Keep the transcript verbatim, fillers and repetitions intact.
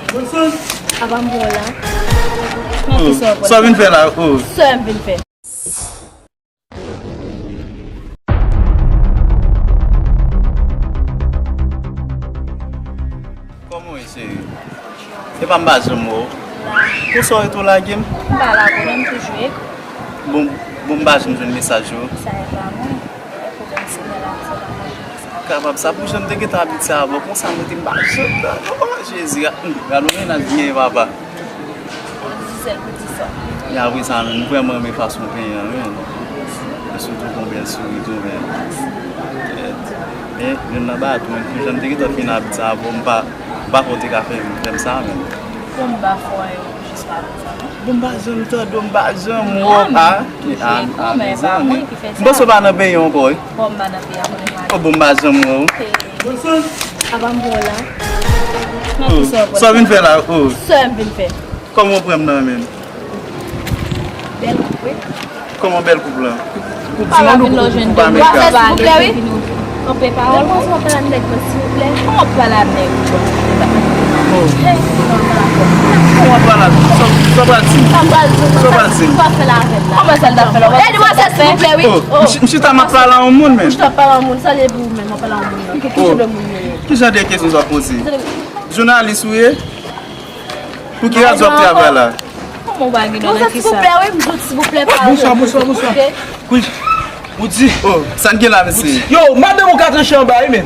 Apa m pran w la? Nan ki sa w pran? Sa w vin fè la? Oh. Sa m vin fè? Kòman w ye, cheri? Epa m pa janm wè w. Konsa w ret ou lage m? M pa lage w, men m toujou ekri w. Bon, bon, m pa janm jwenn mesaj ou. Sa e pa mwen. Pwoblèm se mwen la, se pa mwen. Kapab sa, pou jan m te gentan abitye avè w konsa, mwen te m pa janm tande. Oh, Jezi, gad yon mennaj m genyen, papa. Ou di sèl pou di sa. E apre sa, menm, m vrèman renmen fason w penyen an, menm. E sitou w gon bèl souri tou, menm. Kèt. Men, youn nan bagay tou, menm, pou jan m te gentan fin abitye avè w, m pa, m pa kwè w te ka fè, fè m sa, menm. Bon, m pa fè w anyen pou jis pa konsa, non. Bon, m pa janm tande w, m pa janm wè w. Ah, ah, ah, mezanmi. M panse w pa nan peyi ankò, wi. Bon, m pa nan peyi a, konnen pa. Oh, bon, m pa janm wè w. Apa m pran w la? Nan ki sa w pran? Sa w vin fè la? Oh. Sa m vin fè? Kòman w pran m nan men m? Bèl koup, wi. Kòman bèl koup lan? Koup di mond ou koup ameriken? Silvouplè, wi. Kanpe pawòl. Depoze w ap pale ak nèg mwen, silvouplè. Kòman w ap pale ak nèg ou? Oh. Hey, kòman w ap pale ak nèg? Kòman w ap pale ak sa, sa w pral di m? Sa m pral di w, sa w pral di m? Sa w ap fè la avè l la? Kòman sa l t ap fè la? Hey, demwazèl, silvouplè, wi. Oh, m chi-, m chita m ap pale a yon moun, men. Ou chita ap pale a yon moun, sa l ye pou ou menm, w ap pale a yon moun nan. Ki jan de kesyon sa w poze? Jounalis ou ye? Pou ki radyo w ap travay la? Kòman w pa gen dwa nan ki sa? Silvouplè, wi, m di w, silvouplè, pa. Bonswa, bonswa, bonswa. Wi, ou di. Oh, sa n gen la, mesye? Yo, madanm ou ka tranche anba, wi, men.